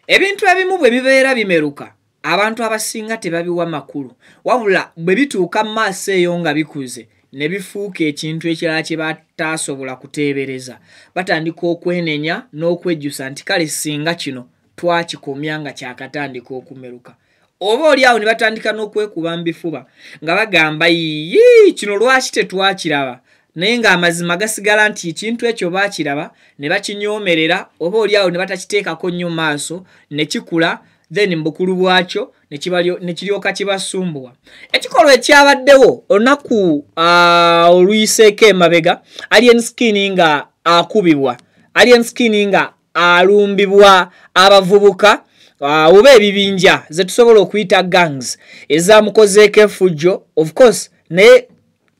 Ebintu ebimu bwe bibeera bimeruka, abantu abasinga tebabiwa makulu, wabula bwe bituuka mu maaso eyo nga bikuze ne bifuuka ekintu ekirala kye bataasobola kuteebereza, batandika okwenenya n'okwejjusa nti kale singa kino twakikomya nga kyakatandika okumeruka. Oba oli awo ne batandika n'okwekuba mu bifuba nga bagamba yii kino lwaki tetwakiraba, naye ng'amazima gasigala nti ekintu ekyo baakiraba ne bakinyoomerera, oba oli awo ne batakiteekako nnyo maaso ne kikula, then mu bukulu bwakyo ne kiryoka kibasumbuwa. Ekikolwa ekyabaddewo olunaku oluyiseeko emabega, Alien Skin nga akubibwa, Alien Skin nga alumbibwa abavubuka oba ebibinja ze tusobola okuyita gangs ezamukozeeko effujjo. Of course naye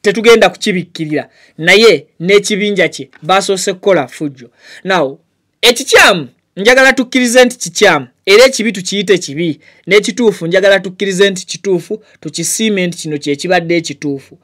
tetugenda kukibikkirira, naye n'ekibinja kye basoose kukola ffujjo. Now ekikyamu njagala tukkirize nti kikyamu, era ekibi tukiyite kibi, n'ekituufu njagala tukkirize nti kituufu, tukisiime nti kino kye kibadde ekituufu.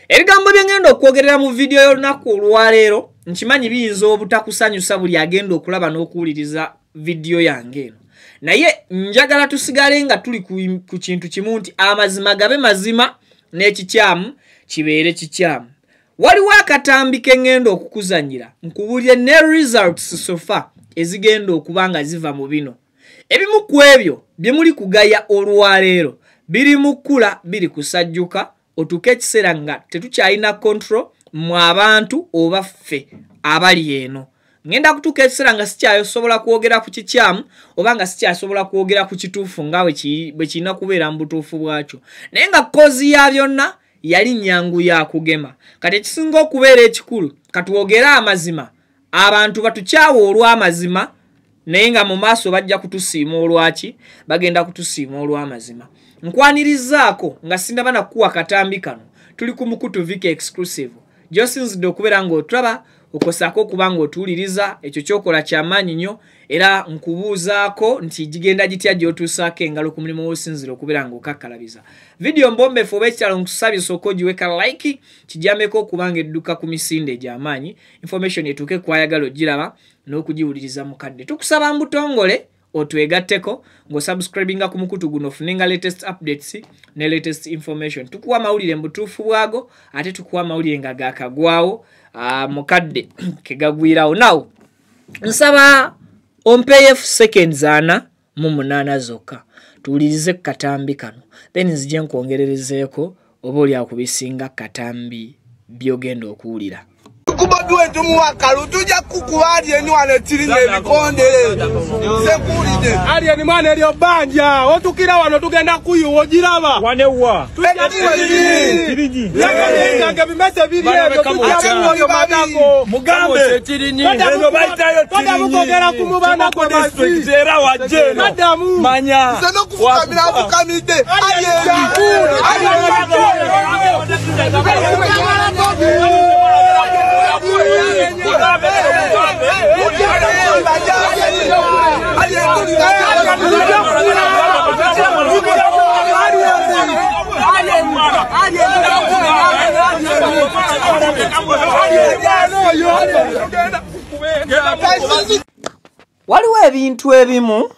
Ebigambo bye ngenda okwogerera mu vidiyo y'olunaku olwaleero nkimanyi biyinza obutakusanyusa buli agenda okulaba n'okuwuliriza vidiyo yange eno, naye njagala tusigale nga tuli ku kintu kimu nti amazima gabe mazima n'ekikyamu kibeere kikyamu. Waliwo akatambi ke ngenda okukuzannyira nkubuulire ne results so far ezigenda okuba nga ziva mu bino. Ebimu ku ebyo bye muli kugaya olwaleero biri mu kkula, biri kusajjuka, otuuke ekiseera nga tetukyalina control mu abantu oba ffe abali eno. Ngenda kutuuka ekiseera nga sikyasobola kwogera ku kikyamu oba nga sikyasobola kwogera ku kituufu nga bwe kirina kubeera mu butuufu bwakyo, naye nga kozi ya byonna yali nnyangu ya kugema. Kati ekisinga okubeera ekikulu, katwogere amazima, abantu batukyawe olw'amazima, naye nga mu maaso bajja kutusiima olwaki, bagenda kutusiima olw'amazima. Nkwanirizaako nga sindaba nakuwa katambi kano, tuli ku mukutu Vicky Exclusive gy'osinzidde okubeera ng'otulaba, okosaako okuba ng'otuwuliriza, ekyo ky'okola kyamaanyi nnyo, era nkubuuzaako nti gigenda gitya gy'otuusaako engalo ku mulimu w'osinzira okubeera ng'okakkalabiza. Vidiyo mbombefu oba ekitalo nkusabye osooke ogiweka like, kijameko okuba ng'edduka ku misinde egy'amaanyi, information etuuke kw'ayagala ogiraba n'okugiwuliriza mu kadde. Tukusaba mu butongole otwegatteko ng'osubscribinga ku mukutu guno ofunenga latest updates ne latest information. Tukuwa amawulire mu butuufu bwago, ate tukuwa amawulire nga gaakagwawo mu kadde ke gagwirawo. Now nsaba ompeeyo seconds 48 zokka tuwulirize ku katambi kano, then nzije nkwongererezeeko oba oli awo ku bisinga katambi by'ogenda okuwulira. Kubobi wetu muwakalu tujja kukuba Alien wano ekiringa ebikonde sekuwulidde. Alien mwana eryo bbanja otukira wano tugenda kuyuwa ogiraba wanewa yange ebimese biri ebyo tujja oyo matako mugambe eno bayitayo toddamu kwogera ku mubanda gwe district era wajje eno toddamu manya nze n'okufukamira afukamidde Alien. Waliwo ebintu ebimu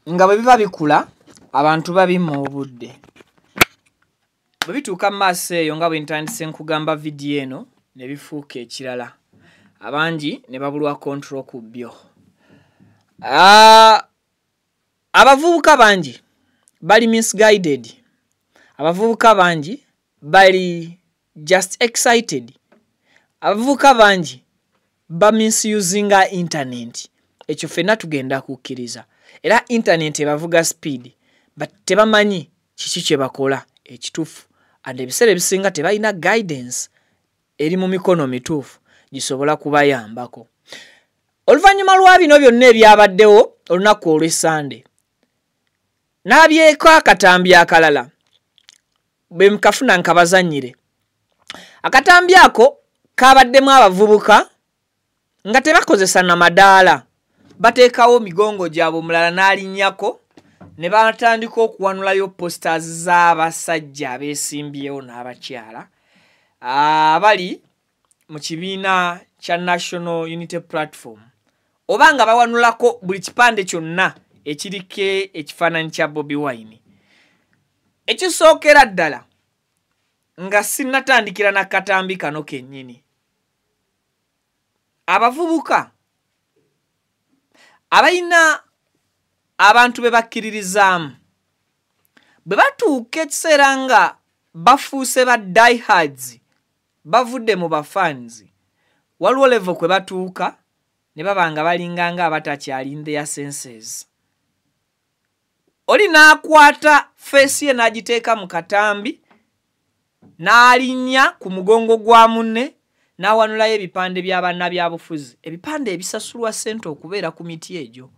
nga bwe biba bikula abantu babimma obudde. Bwe bituuka mu maaso eyo nga bwe ntandise nkugamba vidiyo eno ne bifuuka ekirala, abangi ne babulwa control ku byo. Abavubuka bangi bali misguided, abavubuka bangi bali just excited, abavubuka bangi ba misusinga internet. Ekyo ffenna tugenda kukkiriza, era internet ebavuga speed, but tebamanyi kiki kye bakola ekituufu, and ebiseera ebisinga tebalina guidance eri mu mikono mituufu gisobola kubayambako. Oluvannyuma lwa bino byonna ebyabaddewo olunaku olw'Essande, n'abyeko akatambi akalala bwe mukafuna nkabazannyire. Akatambi ako kabaddemu abavubuka nga tebakozesa na madaala, bateekawo migongo gyabwe omulala n'alinnyako ne batandika okuwanulayo posters z'abasajja abeesimbyewo n'abakyala abali mu kibiina kya National Unity Platform oba nga bawanulako buli kipande kyonna ekiriko ekifaananyi kya Bobi Wine. Ekisookera ddala nga sinnatandikira na katambi kano kennyini, abavubuka abalina abantu be bakkiririzaamu bwe batuuka ekiseera nga bafuuse ba diehards, bavudde mu bafanzi, waliwo level kwe batuuka ne baba nga balinganga abatakyali in their senses. Oli n'akwata feesi ye n'agiteeka mu katambi, n'alinnya ku mugongo gwa munne, n'awanulayo ebipande bya bannabyabufuzi, ebipande ebisasulwa ssente okubeera ku miti egyo.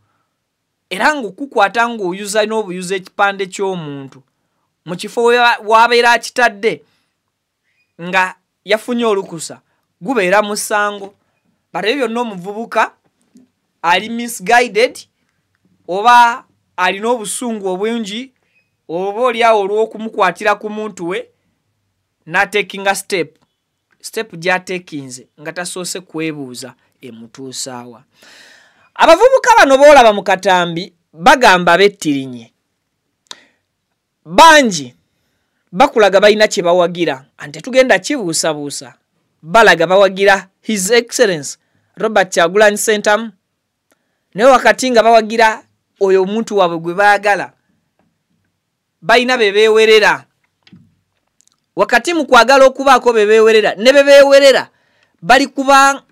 Era ng'okukwata ng'oyuza n'obuyuza ekipande ky'omuntu mu kifo w'abeera akitadde nga yafunye olukusa, gubeera musango. But ebyo byonna omuvubuka ali misguided oba alina obusungu obungi oba oliawo olw'okumukwatira ku muntu we n'atekinga step gy'atekinze nga tasoose kwebuuza emutuusaawa. Abavubuka bano boolaba mu katambi bagamba bettirinye, bangi bakulaga balina kye bawagira, anti tugenda kibuusabuusa, balaga bawagira His Excellence Robert Kyagulanyi Ssentamu, naye wakati nga bawagira oyo omuntu waabwe gwe baagala, balina be beewerera. Wakati mu kwagala okubaako be beewerera, ne be beewerera bali kuba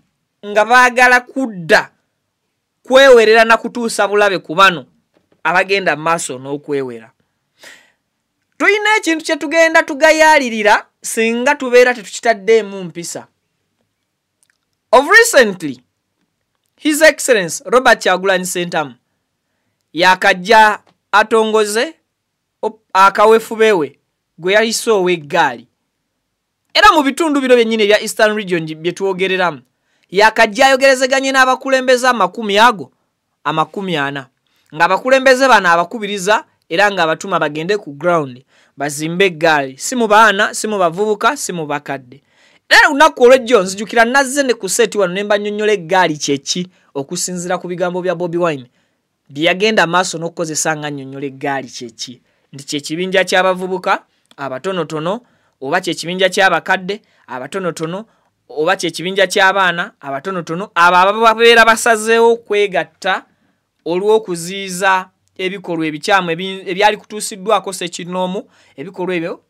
nga baagala kudda kwewerera na kutuusa bulabe ku bano abagenda mu maaso n'okwewera. Tulina ekintu kye tugenda tugayaalirira singa tubeera tetukitaddeemu mpisa. Of recently, His Excellence Robert Kyagulanyi Ssentamu yakajja atongoze akawefube we gwe yayise ow'eggaali. Era mu bitundu bino byennyini ebya Eastern Region bye twogereramu, yakajja ayogerezeganye n'abakulembeze 40 ng'abakulembeze bano abakubiriza era ng'abatuma bagende ku ground bazimbe eggaali, si mu baana, si mu bavubuka, si mu bakadde. Era olunaku olw'ejjo nzijukira nazze ne ku seeti wano ne mbannyonnyola eggaali kye ki okusinziira ku bigambo bya Bobi Wine bye yagenda maaso n'okukozesa nga nnyonnyola eggaali kye ki, nti kye kibinja ky'abavubuka abatonotono oba kye kibinja ky'abakadde abatonotono oba kye kibinja ky'abaana abatonotono abo ababeera basazeewo okwegatta olw'okuziyiza ebikolwa ebikyamu ebyali kutuusiddwako ssekinnoomu, ebikolwa ebyo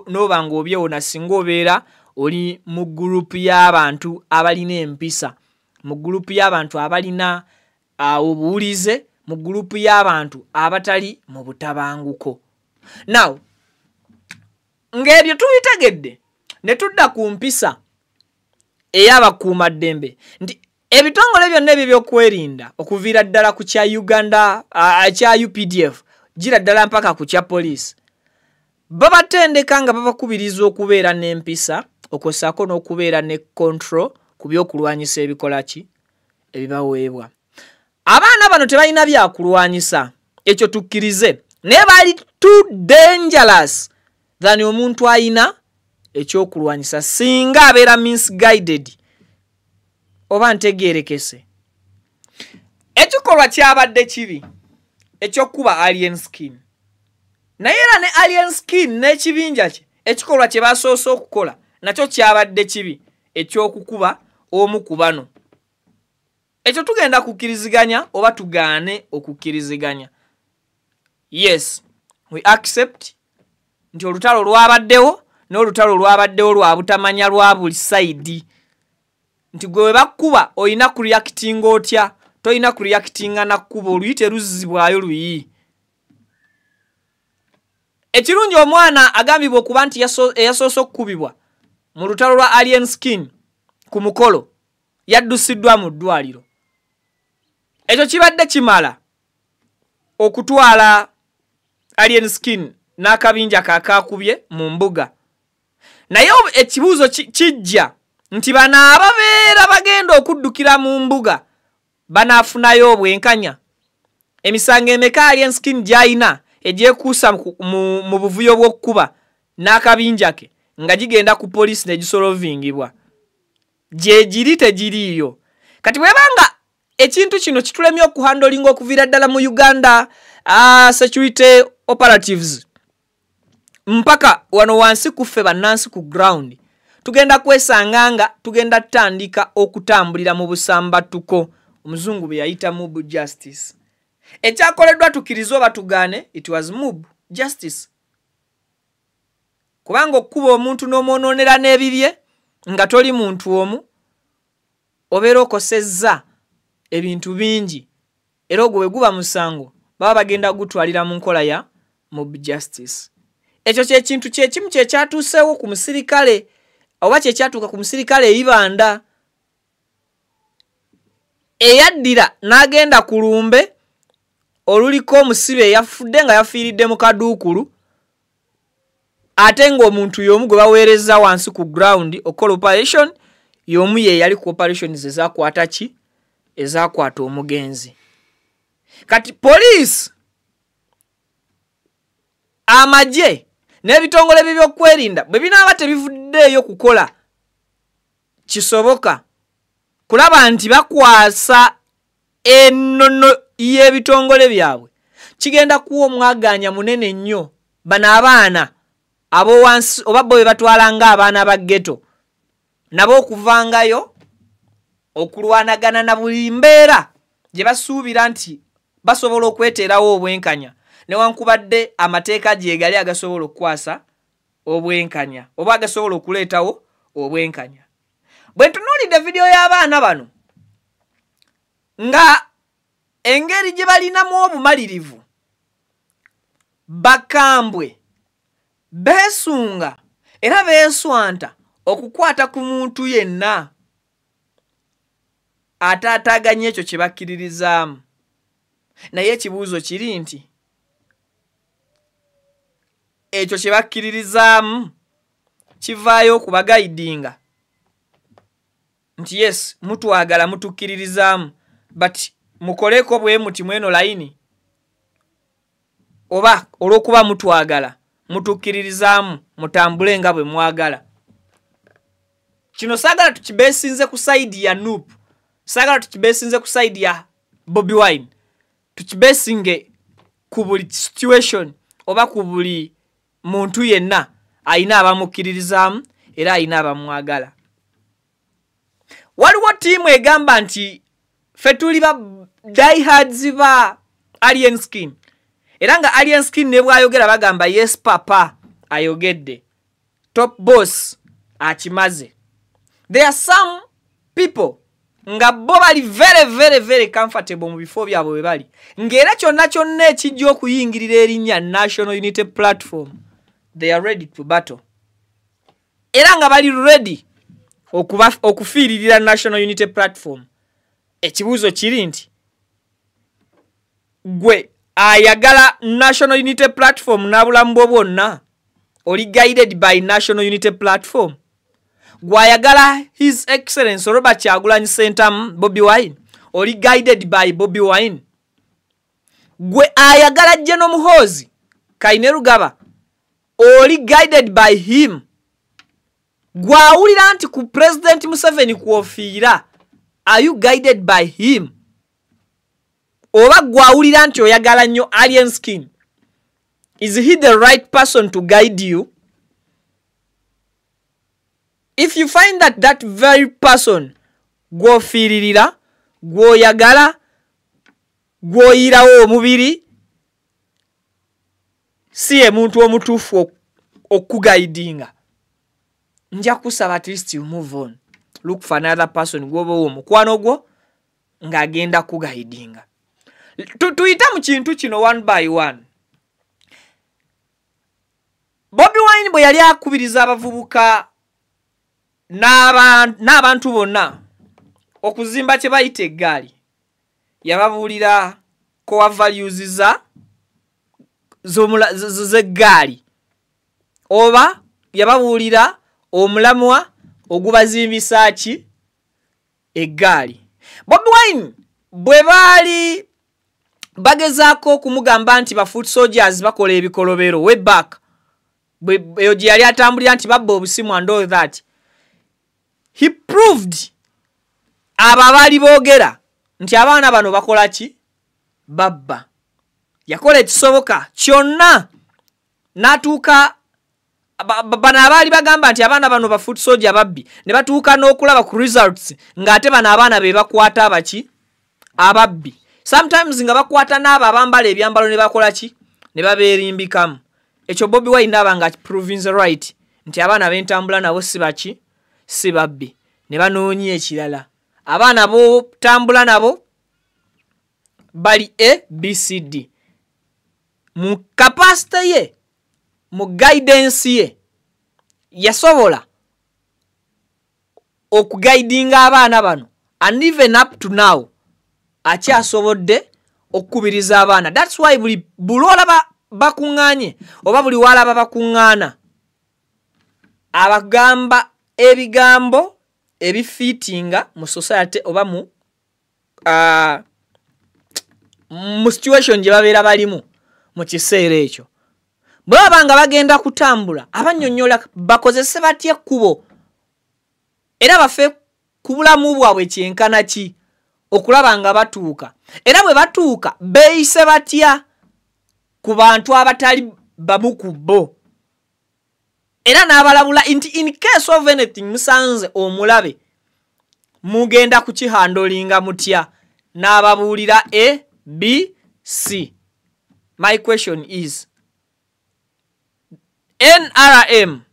n'oba ng'obyewona singa obeera oli mu gurupu y'abantu abalina empisa, mu gurupu y'abantu abalina obuwulize, mu gurupu y'abantu abatali mu butabanguko. Now, ng'ebyo tubitegedde ne tudda ku mpisa ey'abakuumaddembe nti ebitongole byonna ebyo ebyokwerinda okuviira ddala ku kya Uganda, kya UPDF gira ddala mpaka ku kya poliisi, babatendeka nga babakubiriza okubeera n'empisa okwosaako n'okubeera ne control ku byokulwanyisa ebikola ki ebibaweebwa. Abaana bano tebalina byakulwanyisa, ekyo tukkirize, naye bali too dangerous than omuntu ayina ekyokulwanyisa singa abeera misguided oba ntegeerekese. Ekikolwa kyabadde kibi eky'okuba Alien Skin, naye era ne Alien Skin n'ekibinja kye ekikolwa kye basoose okukola nakyo kyabadde kibi eky'okukuba omu ku bano. Ekyo tugenda kukkiriziganya oba tugaane okukkiriziganya. Yes, we accept nti olutalo lwabaddewo, n'olutalo lwabaddewo lwa butamanya lwa buli sayidi, nti gwe we bakkuba olina kureactinga otya, tolina kureactinga na kkuba, oluyi teruzzibwayo luyi. Ekirungi omwana agambibwa okuba nti eyasoose okukubibwa mu lutalo lwa Alien Skin ku mukolo yaddusiddwa mu ddwaliro. Ekyo kibadde kimala okutwala Alien Skin n'akabinja kakaakubye mu mbuga. Naye ekibuuzo kijja nti bano ababeera bagenda okuddukira mu mbuga banaafunayo obwenkanya? Emisango emeka Alien Skin gy'alina egyekuusa mu buvuyo bw'okkuba n'akabinja ke nga gigenda ku poliisi ne gisolovingibwa, gye giri tegiriiyo. Kati bw'ebanga ekintu kino kitulemye okuhandolinga okuviira ddala mu Uganda security operatives mpaka wano wansi kuffe bannansi ku ground, tugenda kwesanga nga tugenda tutandika okutambulira mu busambatuko omuzungu bwe yayita mob justice. Ekyakoleddwa tukkirize oba tugaane, it was mob justice, kubanga okkuba omuntu n'omwonoonera n'ebibye nga toli muntu omu, obeera okosezza ebintu bingi, era ogwo bwe guba musango baba bagenda gutwalira mu nkola ya mob justice. Ekyo kyekintu kyekimu kyekyatuuseewo ku musirikale oba kyekyatuuka ku musirikale eibanda eyaddira n'agenda ku lumbe oluliko omusibe eyafudde nga yafiiridde mu kaduukulu, ate ng'omuntu y'omu gwe baweereza wansi ku ground okukola operation y'omu ye yali ku operations ezakwata ki, ezakwata omugenzi. Kati poliisi, amagye n'ebitongole by'ebyokwerinda bwe binaaba tebivuddeeyo kukola kisoboka kulaba nti bakwasa ennono y'ebitongole byabwe, kigenda kuwa omwagaanya munene nnyo bano abaana abowansi oba bo be batwala ng'abaana ba ghetto nabo okuvangayo okulwanagana na buli mbeera gye basuubira nti basobola okweteerawo obwenkanya, newankubadde amateeka gye gali agasobola okukwasa obwenkanya oba agasobola okuleetawo obwenkanya. Bwe ntunuulidde vidiyo y'abaana bano nga engeri gye balinamu obumalirivu, bakambwe, beesunga era beeswanta okukwata ku muntu yenna ataataaganya ekyo kye bakkiririzaamu. Naye ekibuuzo kiri nti ekyo kye bakkiririzaamu kivaayo okubagayidinga nti yes, mutwagala, mutukkiririzaamu, but mukoleko bwe muti mweno layini, oba olw'okuba mutwagala mutukkiririzaamu mutambule nga bwe mwagala. Kino saagala tukibeesinze ku side ya NUP, saagala tukibeesinze ku side ya Bobi Wine, tukibeesinge ku buli situation oba ku buli muntu yenna ayina abamukkiririzaamu era ayina abamwagala. Waliwo ttiimu egamba nti ffe tuli ba diehards ba Alien Skin, era nga Alien Skin ne bw'ayogera bagamba yes papa ayogedde, top boss akimaze. There are some people nga bo bali very very very comfortable mu bifo byabwe we bali, ng'era kyonna kyonna ekijja okuyingirira erinnya National Unity Platform, they are ready to battle, era nga bali ready okufiiririra National Unity Platform. Ekibuuzo kiri nti gwe ayagala National Unity Platform n'abulamu bwo bwonna, oli guided by National Unity Platform? Gwayagala His Excellence Robert Kyagulanyi Ssentamu Bobi Wine, oli guided by Bobi Wine? Gwe ayagala General Muhoozi Kainerugaba, oli guided by him? Gwawulira nti ku President Museveni kwofiira, are you guided by him? Oba gwawulira nti oyagala nnyo Alien Skin, is he the right person to guide you? If you find that that very person gw'ofiiririra, gw'oyagala, gw'oyirawo omubiri, si ye muntu omutuufu okugayidinga, nja kusaba at least you move on, look for another person gw'oba omukwano gwo ng'agenda kugayidinga. Tuyite mu kintu kino one by one. Bobi Wine bwe yali akubiriza abavubuka n'abantu bonna okuzimba kye bayita eggaali, yababuulira core values z'eggaali, oba yababuulira omulamwa ogubazimbisa ki eggaali. Bobi Wine bwe baali bagezaako okumugamba nti ba foot soldiers bakola ebikolobero way back, eyo gye yali atambulira nti babba obusimu and all that, he proved abo abaali boogera nti abaana bano bakola ki? Babba. Yakola ekisoboka kyonna n'atuuka bano abaali bagamba nti abaana bano ba foot soldier babbi, ne batuuka n'okulaba ku results ng'ate bano abaana be bakwata abaki? Ababbi. Sometimes nga bakwata n'abo abambala ebyambalo ne bakola ki? Ne babeerimbikamu. Ekyo Bobi Wine aba nga proving the right nti abaana b'entambula nabo si baki? Si babbi. Ne banoonya ekirala. Abaana b'otambula nabo bali A, B, C, D. Mu capacity ye, mu guidance ye, yasobola okuguidinga abaana bano, and even up to now akyasobodde okukubiriza abaana. That's why buli olaba bakuŋŋaanye oba buli walaba bakuŋŋaana, abagamba ebigambo ebifiitinga mu society oba mu situation gye babeera balimu mu kiseera ekyo. Bwe baba nga bagenda kutambula, abannyonnyola bakozese batya ekkubo era bafe ku bulamu bwabwe kyenkana ki okulaba nga batuuka, era bwe batuuka beeyise batya ku bantu abatali bamu ku bo, era n'abalabula nti in case of anything musanze omulabe mugenda kukihandolinga mutya, n'ababuulira A, B, C. My question is, NRM,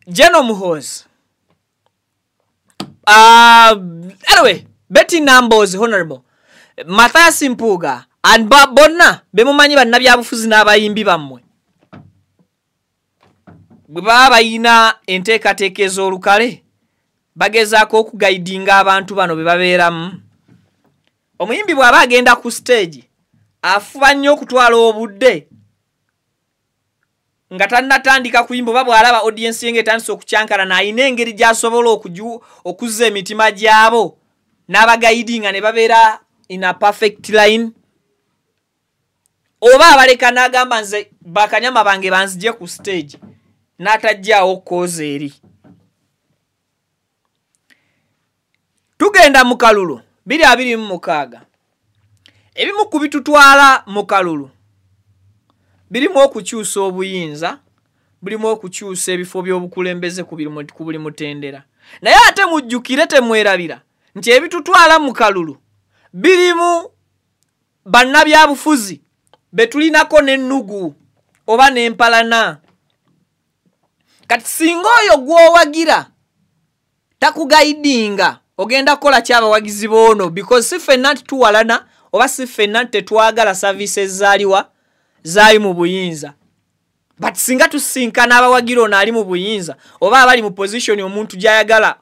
General Muhoozi, anyway, Betty Nambooze, Honorable Mathias Mpuuga, and bonna bemumanyi bannabyabufuzi n'abayimbi bammwe, bwe baba bayina enteekateeka ez'olukale bagezaako okugaidinga abantu bano be babeeramu. Omuyimbi bw'aba agenda ku stage afuba nnyo okutwala obudde nga tannatandika kuyimba, oba bw'alaba audience ye ng'etandise okukyankalana ayina engeri gy'asobola okuzza emitima gyabo n'abagaidinga ne babeera in a perfect line, oba abaleka n'agamba nze bakanyama bange banzigye ku stage n'atajjaawo kkooza eri. Tugenda mu kalulu 2026. Ebimu ku bitutwala mu kalulu birimu okukyusa obuyinza, birimu okukyusa ebifo by'obukulembeze ku buli mutendera. Naye ate mujjukire, temwerabira nti ebitutwala mu kalulu birimu bannabyabufuzi be tulinako n'ennugu oba n'empalana. Kati singa oyo gw'owagira takugaidinga, ogenda kukola ki abawagizi b'ono? Because si ffenna nti tuwalana oba si ffenna nti tetwagala services zaaliwa zaali mu buyinza, but singa tusinkana abawagira ono ali mu buyinza oba abali mu position omuntu gy'ayagala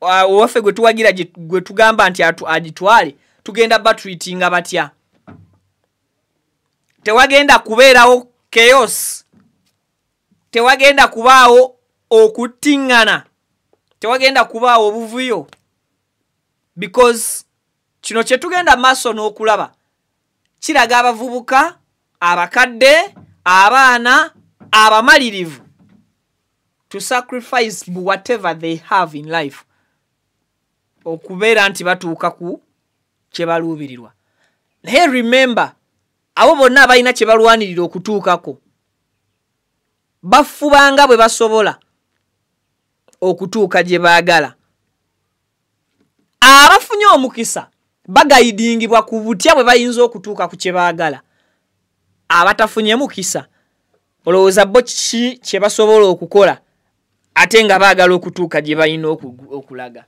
owaffe gwe tuwagira gwe tugamba nti agitwale, tugenda batreatinga batya? Tewagenda kubeerawo chaos, tewagenda kubaawo okuttiŋŋana, tewagenda kubaawo obuvuyo, because kino kye tugenda maaso n'okulaba kiraga abavubuka, abakadde, abaana abamalirivu to sacrifice whatever they have in life okubeera nti batuuka ku kye baluubirirwa. Naye remember, abo bonna abalina kye balwanirira okutuukako bafubanga bwe basobola okutuuka gye baagala. Abafunye omukisa bagayidingibwa ku butya bwe bayinza okutuuka ku kye baagala. Abatafunye mukisa olowooza bo kiki kye basobola okukola ate nga baagala okutuuka gye balina okulaga?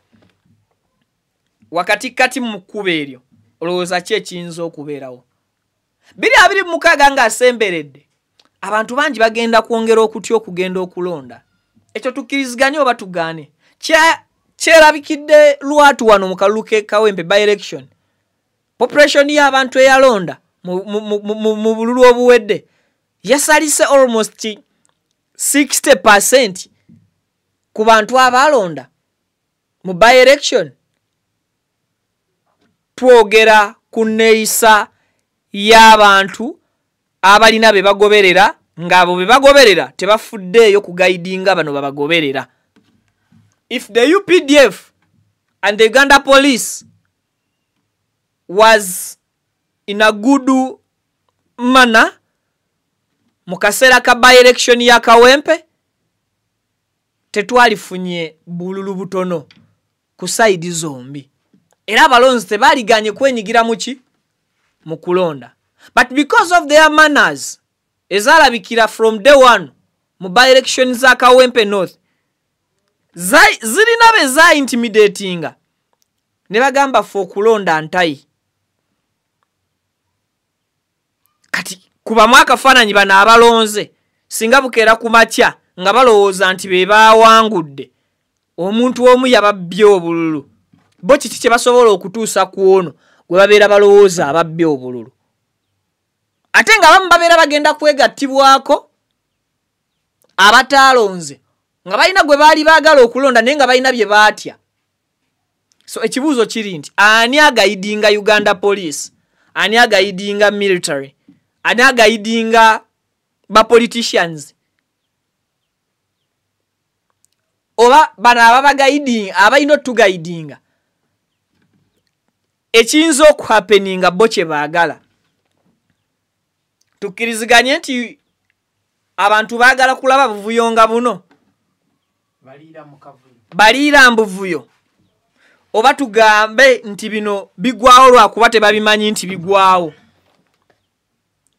Wakati kati mu kkubo eryo olowooza ki ekiyinza okubeerawo? 2026 ng'asemberedde, abantu bangi bagenda kwongera okutya okugenda okulonda. Ekyo tukkiriziganye oba tugaane, kyerabikidde lwatu wano mu kalulu k'e Kawempe by election. Population y'abantu eyalonda mu bululu obuwedde yasalise almost 60% ku bantu abaalonda mu by election. Twogera ku nneeyisa y'abantu abalina be bagoberera, ng'abo be bagoberera tebafuddeeyo kugaidinga bano babagoberera. If the UPDF and the Uganda police was in a good manner mu kaseera ka by-election ya Kawempe, tetwalifunye bululu butono ku side zombi, era abalonzi tebaliganye kwenyigira muki mu kulonda. But because of their manners ezalabikira from day one mu by-election za Kawempe North, zirina be za intimidatinga ne bagamba ffe okulonda ntayi. Kati kubamu akafaananyi bano abalonze singa bukeera ku makya nga balowooza nti be baawangudde, omuntu omu yababbye obululu, bo kiki kye basobola okutuusa ku ono gwe babeera balowooza ababbye obululu? Ate nga abamu babeera bagenda kwegattibwako abataalonze nga balina gwe baali baagala okulonda naye nga balina bye baatya. So ekibuuzo kiri nti ani agayidinga Uganda police? Ani agayidinga military? Ani agayidinga ba politicians? Oba bano ababagayidinga abalina otugayidinga, ekiyinza okuhappeninga bo kye baagala? Tukkiriziganye nti abantu baagala kulaba buvuyo nga buno, baliira mbuvuyo, oba tugambe nti bino bigwawo lwakuba tebabimanyi nti bigwawo?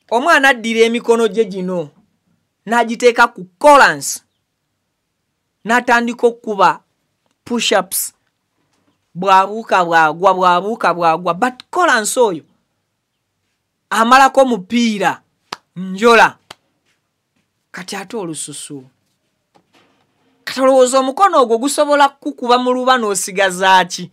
Omwana addira emikono gye gino n'agiteeka ku kolansi n'atandika okukuba push-ups, bw'abuuka bw'agwa, bw'abuuka bw'agwa, but kolansi oyo amalako mupiira njola. Kati ate olususu, kati olowooza omukono ogwo gusobola kukuba mu luba n'osigaza ki?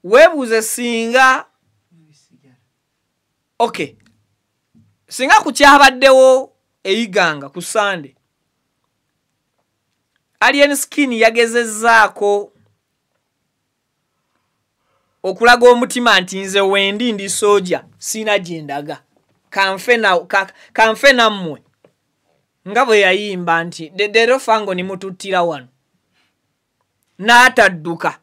Weebuuze singa okay, singa ku kyabaddewo eyiganga ku Sande, Alien Skin yagezezzaako okulaga omutima nti nze wendi ndi soja, sina gye ndaga, kanfe nammwe, nga bwe yayimba nti leero fango ni mututtira wano n'atadduka.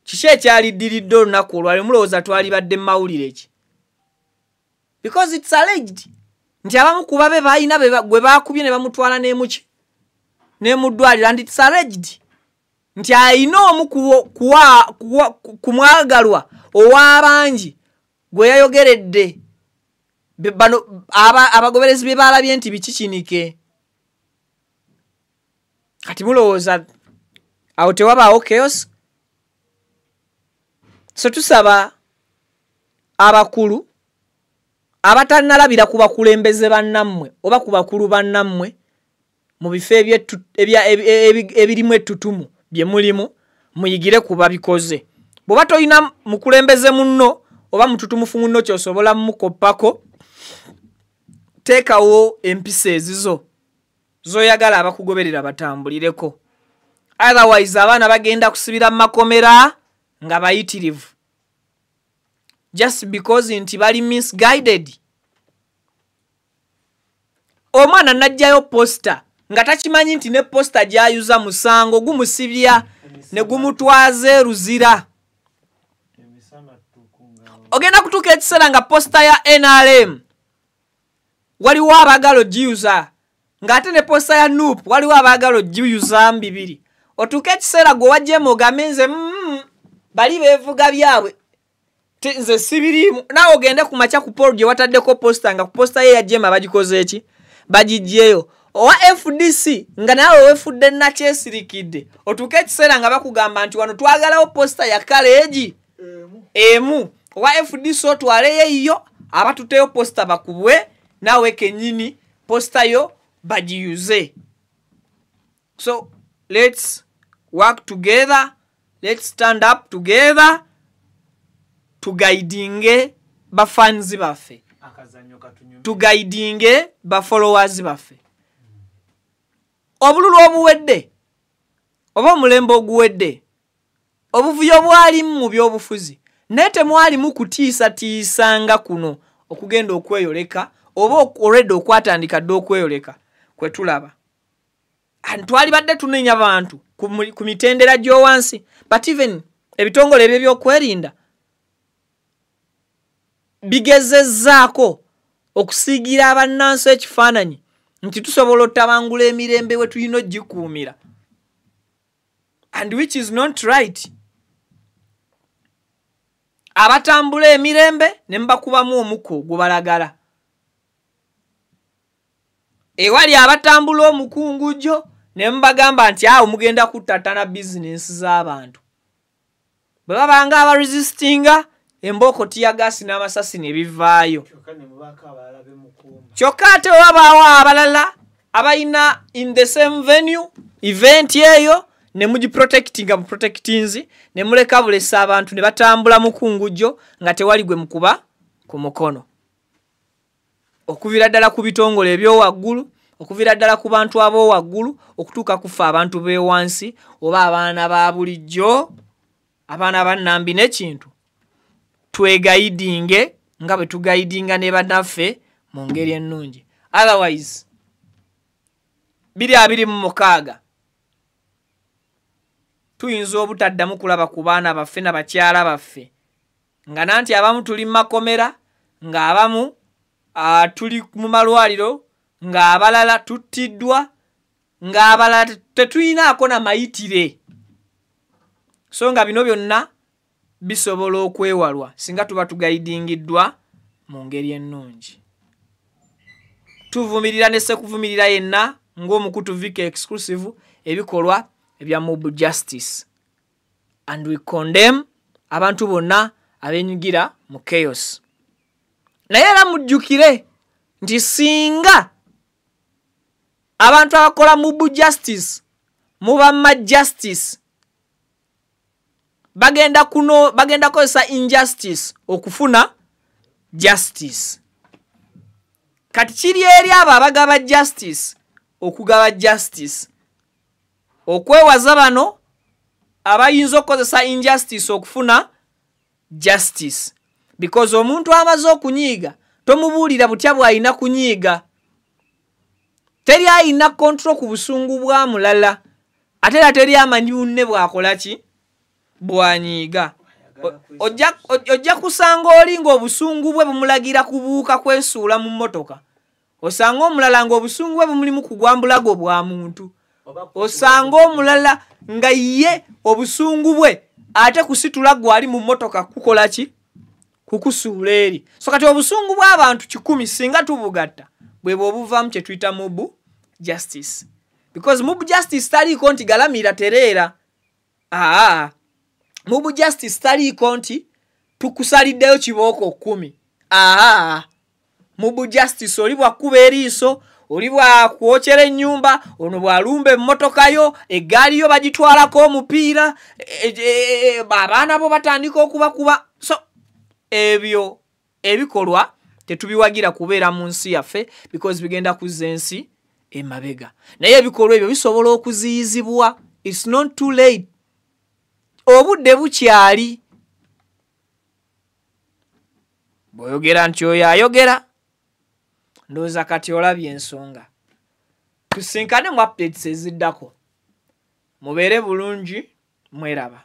Kiki ekyaliddiridde olunaku olwali? Mulowooza twalibadde mawulire ki? Because it's alleged nti abamu ku babe balina gwe baakubye ne bamutwala n'emuki ne mu ddwaliro, and it's alleged nti alina omu ku mwagalwa ow'abangi gwe yayogeredde, bano abagoberezi bye baalabye nti biki kinike. Kati mulowooza awo tewabaawo chaos? So tusaba abakulu abatannalabira ku bakulembeze bannammwe oba ku bakulu bannammwe mu bifo ebirimu ettutumu bye mulimu, muyigire ku babikoze. Bw'oba tolina mukulembeze munno oba mututumufu munno ky'osobola mmukoppako, teekawo empisa ezizo z'oyagala abakugoberera batambulireko. Otherwise abaana bagenda kusibira mu makomera nga bayitirivu just because nti bali misguided. Omwana n'aggyayo poster nga takimanyi nti ne poster gy'ayuza musango gumusibya ne gumutwaza eruzira. Ogenda kutuuka ekiseera nga poster ya NRM waliwo abaagala ogiyuza, ng'ate ne poster ya NUP waliwo abaagala ogiyuza bibiri. Otuuka ekiseera gwe wajjemu ogambe nze bali beevuga byabwe, nze sibiriimu. Naawe ogende ku makya ku polo gye wataddeko poster, nga ku poster ye ya JEMA bagikoze eki, bagiggyeyo. Owa FDC nga naawe weefudde nakyesirikidde, otuuke ekiseera nga bakugamba nti wano twagalawo poster ya kaleegi emu. Owa FDC otwaleyo eyiyo, abatuteyo poster bakubwe, naawe kennyini poster yo bagiyuze. So let's work together, let's stand up together, tuguidinge bafans baffe, tuguidinge bafollowers baffe. Obululu obuwedde oba omulembe oguwedde, obuvuyo bwalimu mu byobufuzi, naye temwalimu kutiisatiisanga kuno okugenda okweyoleka oba already okwatandika dde okweyoleka. kwe tulaba. Twalibadde tunenya bantu ku mitendera gy'owansi, but even ebitongole ebyo ebyokwerinda bigezezzaako okusiigira abannansi ekifaananyi nti tusobola otabangula emirembe we tulina ogikuumira, and which is not right. Abatambula emirembe ne mubakubamu omukka ogubalagala, ewali abatambula omukungujjo ne mubagamba nti awo mugenda kuttattana bizinensi z'abantu. Bwe babanga abaresistinga, embooko tiyagaasi n'amasasi ne bivaayo. Kyokka ate bwe wabaawo abalala abalina in the same venue event eyo ne mugiprotectinga buprotectinzi ne muleka bulesa abantu ne batambula mukungujjo nga tewali gwe mukuba ku mukono. Okuviira ddala ku bitongole ebyowaggulu, okuviira ddala ku bantu ab'owaggulu, okutuuka ku ffe abantu b'ewansi oba abaana ba bulijjo, abaana ba Nnambi n'ekintu, twegayidinge nga bwe tugayidinga ne bannaffe mu ngeri ennungi. Otherwise 2026 tuyinza obutaddamu kulaba ku baana baffe na bakyala baffe, nga nanti abamu tuli mu makomera, ng'abamu tuli mu malwaliro, ng'abalala tuttiddwa, ng'abalala tetulinaako na mayitire. So nga bino byonna bisobola okwewalwa singa tuba tugayidingiddwa mu ngeri ennungi. Tuvumirira ne sekuvumirira yenna ng'omukutu VK Exclusive ebikolwa ebya mob justice, and we condemn abantu bonna abenyigira mu chaos. Naye era mujjukire nti singa abantu abakola mob justice mubamma justice, bagenda kukozesa injustice okufuna justice. Kati kiri eri abo abagaba justice okugaba justice, okwewaza bano abayinza okukozesa injustice okufuna justice. Because omuntu amaze okunyiiga tomubuulira butya bw'alina kunyiiga. Teri alina control ku busungu bwa mulala, ate era teri amanyi bunne bw'akola ki bw'anyiiga. Ojja kusanga oli ng'obusungu bwe bumulagira kubuuka kwesuula mu mmotoka, osanga omulala ng'obusungu bwe bumulimu kugwa mbulago bwa muntu, osanga omulala nga ye obusungu bwe ate kusitula gwali mu mmotoka kukola ki, kukusuula eri. So kati obusungu bw'abantu 100 singa tubugatta bwe bw'obuvaamu kye tuyita mob justice. Because mob justice taliiko nti galamira tereera. Mob justice taliiko nti tukusaliddeyo kibooko 10. Mob justice oli bwakkuba eriiso, oli bwakwokyera ennyumba, ono bw'alumba emmotoka yo, eggaali yo bagitwalako omupiira, abaana bo batandika okubakuba. So ebyo ebikolwa tetubiwagira kubeera mu nsi yaffe because bigenda kuzza ensi emabega. Naye ebikolwa ebyo bisobola okuziyizibwa. It's not too late. Obudde bukyali. Bw'oyogera nti oyo ayogera, ndowooza kati olabye ensonga. Tusinkane mu updates eziddako. Mubeere bulungi, mweraba.